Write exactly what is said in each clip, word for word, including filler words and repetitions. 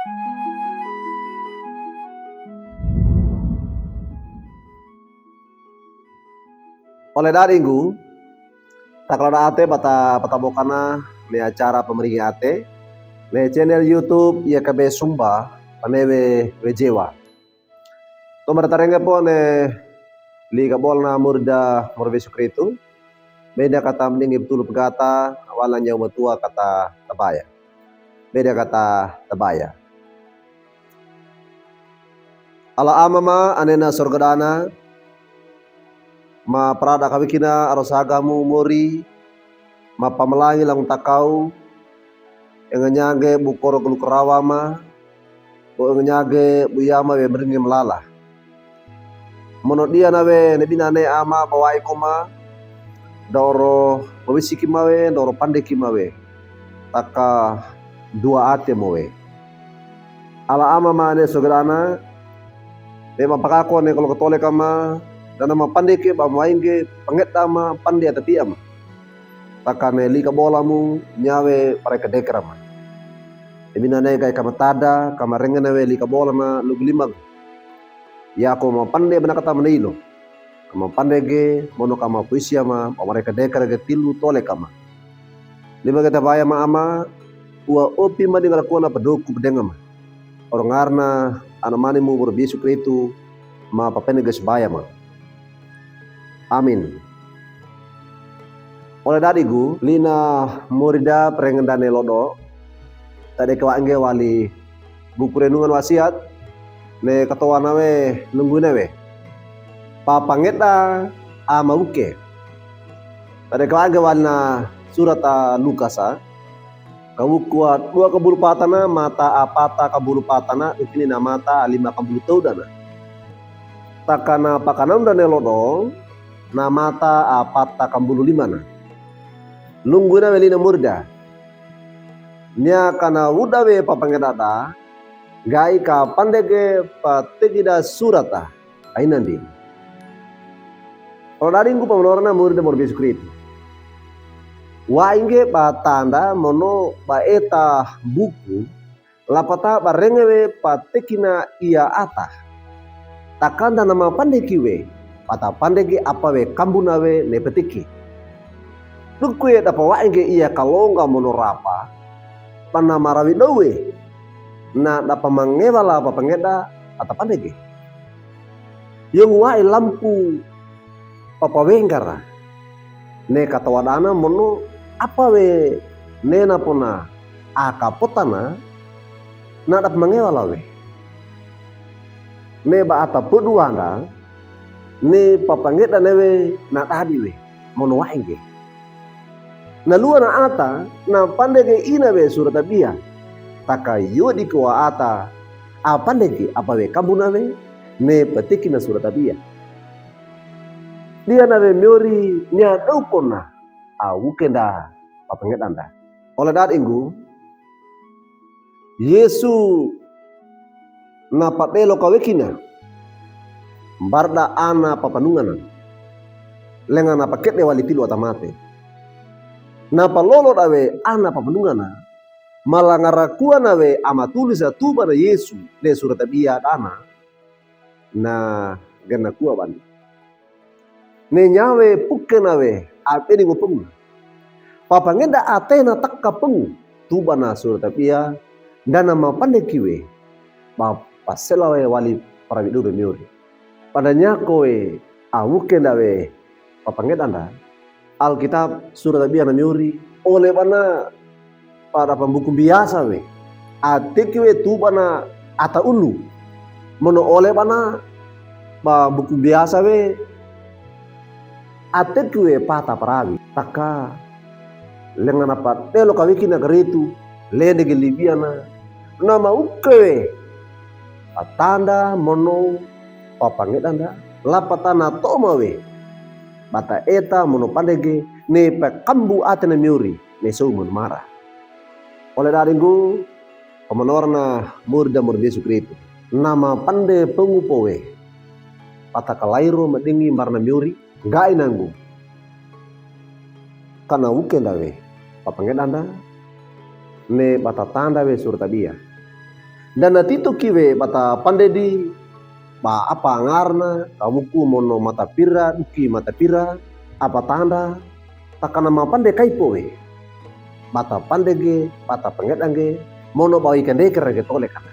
Ole da'di nggu, taklada'a ate ba ta, ba ta bokana ne acara pamaringi ate ne channel YouTube Y K B Sumba, pane we, we jewa. Tomarata renge po ne li kabolna murida moro Yesu Kristu. Beda kata mendingi betul pegata, wala nyaw matua kata tabaya. Beda kata tabaya. Ala Ama ma, anena sorga dana, ma prada kawikina aro sagamu mori, ma pamalangi langtakaw, engenyage bukoro gelu karawa ma, bo engenyage buyama we meringi melala. Mono dia na we nebinane Ama ba wa'i ko ma, doro bawisiki ma we, doro pandeki ma we. Taka dua ate mo we. Ala Ama ma ne sorga dana, ne ma pakako ne kolo katole kama, dana ma pandeki ba ma wa'i ngge pangeda ma pande ata pia ma. Taka ne li kabolamu nyawe pare kedekera ma. Ebina ne gai kama tada, kama rengena we li kabolana lugu limang. Yako ma pande bana kata manailo. Kama pande ge, mono kama puisia ma, ba mare kedekera ge tilu tole kama. Lima ge tabaya ma Ama, ua opi ma dinga lakona padoku pedenga ma. Oro ngarna Anamanimu boro Yesu Kristu, ma papene ge subaya ma. Amin. Ole da'di gu, lina murida perengenda ne lodo, tade kewa ngge wali buku renungan wasiat, ne katowana we lungguina we. Papangeda a mawuke. Tade kewa ngge walina surat a Lukas a, kawuku a dua kabulu patana, mata a pata kabulu patana, dukini na mata a lima kabulu towdana. Takana pakanamda ne lodo, na mata a pata kabulu limana. Lungguina we lina murida. Nia kana wuda we papangedada, gai ka pandege pategida surata. Ainandi. Olo da'di nggu pamanorana murida moro Yesu Kristu. Wa'i ngge ba tanda mono ba eta buku, lapata ba renge we patekina ia ata. Takanda na ma pandeki we, ba ta pandeki apa we kambuna we ne peteki. Dukue dapa wa'i ngge ia kalonga mono rapa, pana marawi dowe, na dapa mangewala papangeda ata pandeki. Yong wa'i lampu papawenggara. Ne katowadana mono apa we nena pona a kapotana na dapa mangewala we. Ne ba ata poduwanda, ne papangedana we na da'di we, mono wa'i ngge. Na luwa na ata, na pandege ina we surata bia. Taka yodi ko a ata, a pandege apa we kambuna we, ne petekina surata bia. Dia na we miori nia daw kona, a wukenda papangedanda. Ole da'di nggu, Yesu na padelo kawekina, mbarda ana papanungana, lenga na pakede wali tilu ata mate. Na palolo da we ana papanungana, malangara kua na we a matulisa tuba na Yesu ne surata bia dana, na gana kua bani. Ne nyawe pukena we a beni ngo pengu. Papangeda atena taka pengu, tuba na surata bia, dana ma pandeki we, ba pasela we wali parawi dodo miori. Pada nyako we, a wukenda we, papangedanda, Alkitab surata bia na miori, ole bana pada pambuku biasa we. Ateki we tuba na ata ulu. Mono ole bana pambuku biasa we. Ateki we pata parawi. Taka lenga na padelo kawekina karitu, lende ge libiana. Na mawuke we. Patanda mono papangedanda. Lapatana toma we. Bata eta mono pandege, ne pakambu atena miori, ne sow mono mara. Ole da'di nggu, pamanorana murida moro Yesu Kristu. Na ma pande pengu powe. Pata kalairo madingi mbarana miori, ngga'i na nggu. Kana wukenda we, papangedanda, ne bata tanda we surata bia. Dana tito kiwe bata pande di, ba apa ngarna, ka wuku mono mata pira, duki mata pira, apa tanda, takana mapande kaipo we. Bata pande ge, bata pangeda ge, mono ba wi kandekera ge tole kana.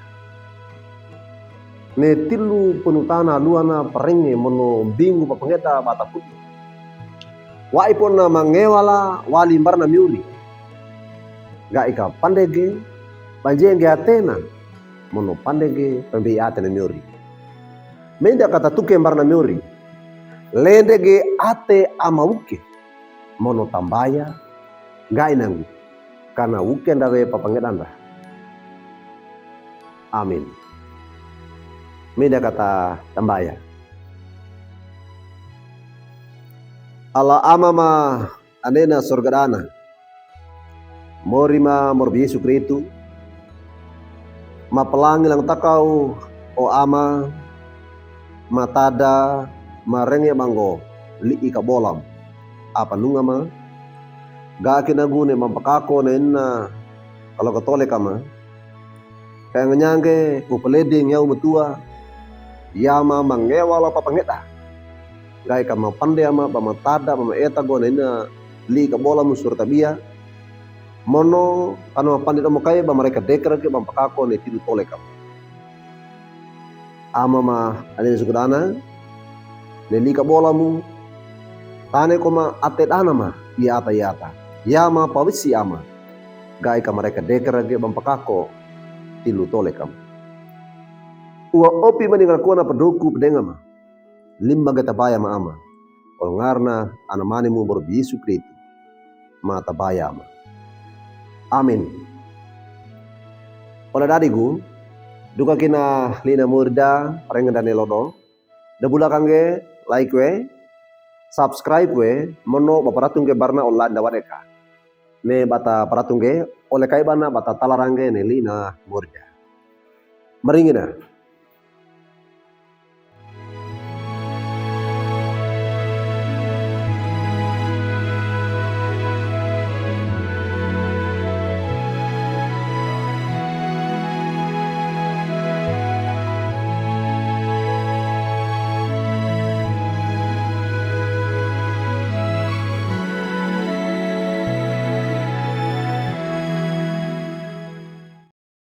Ne tilu penutana luwana parenge mono bingu ba pangeda bata putu. Wa ipo na mangewala wali mbarana miori. Ga ika pande ge, banjenge atena, mono pande ge, pambe atena miori. Menda kata tuke mbarana miori. Lende ge ate ama wuke, mono tambaya, ga inangu, kana wuke ndawe papangedanda. Amin. Menda kata tambaya. Ala Ama ma anena sorga dana. Mori ma mori Yesu Kristu. Mapalangi lang takaw o Ama, matada, marenge banggo, li'i kabolam. Apa nunga ma. Ga kinagune mampakako na ina kalo katole kama. Kaya nganyangge, upalede ngiyaw matua, yama mangewala papangeda. Ga ika mapande ama, ba matada, ba maeta go na ina li'i kabolam sura tabiya. Mono, kana mapande domo kai, ba mareka dekera ge, ba mpakako ne tidu tole kama. Ama ma, ane sukudana, ne li'i kabolamu, tane koma ate dana ma, iyata iyata. Yama pawisi ama. Ga ika mareka dekera ge ba mpakako, tilu tole kama. Uwa opi mani ngalakuana padoku padenga ma. Limba ge tabaya ma ama. Ol ngarna ana manimu boro Yesu Kristu. Ma tabaya ama. Amin. Ola dadigu, duka kina lina murda, parengedane lodo. Da bula kangge, like we, subscribe we, mono ba paratunge barna ola ndawaneka. Ne bata paratunge, ole kai bana bata talarange ne lina murda. Maringina.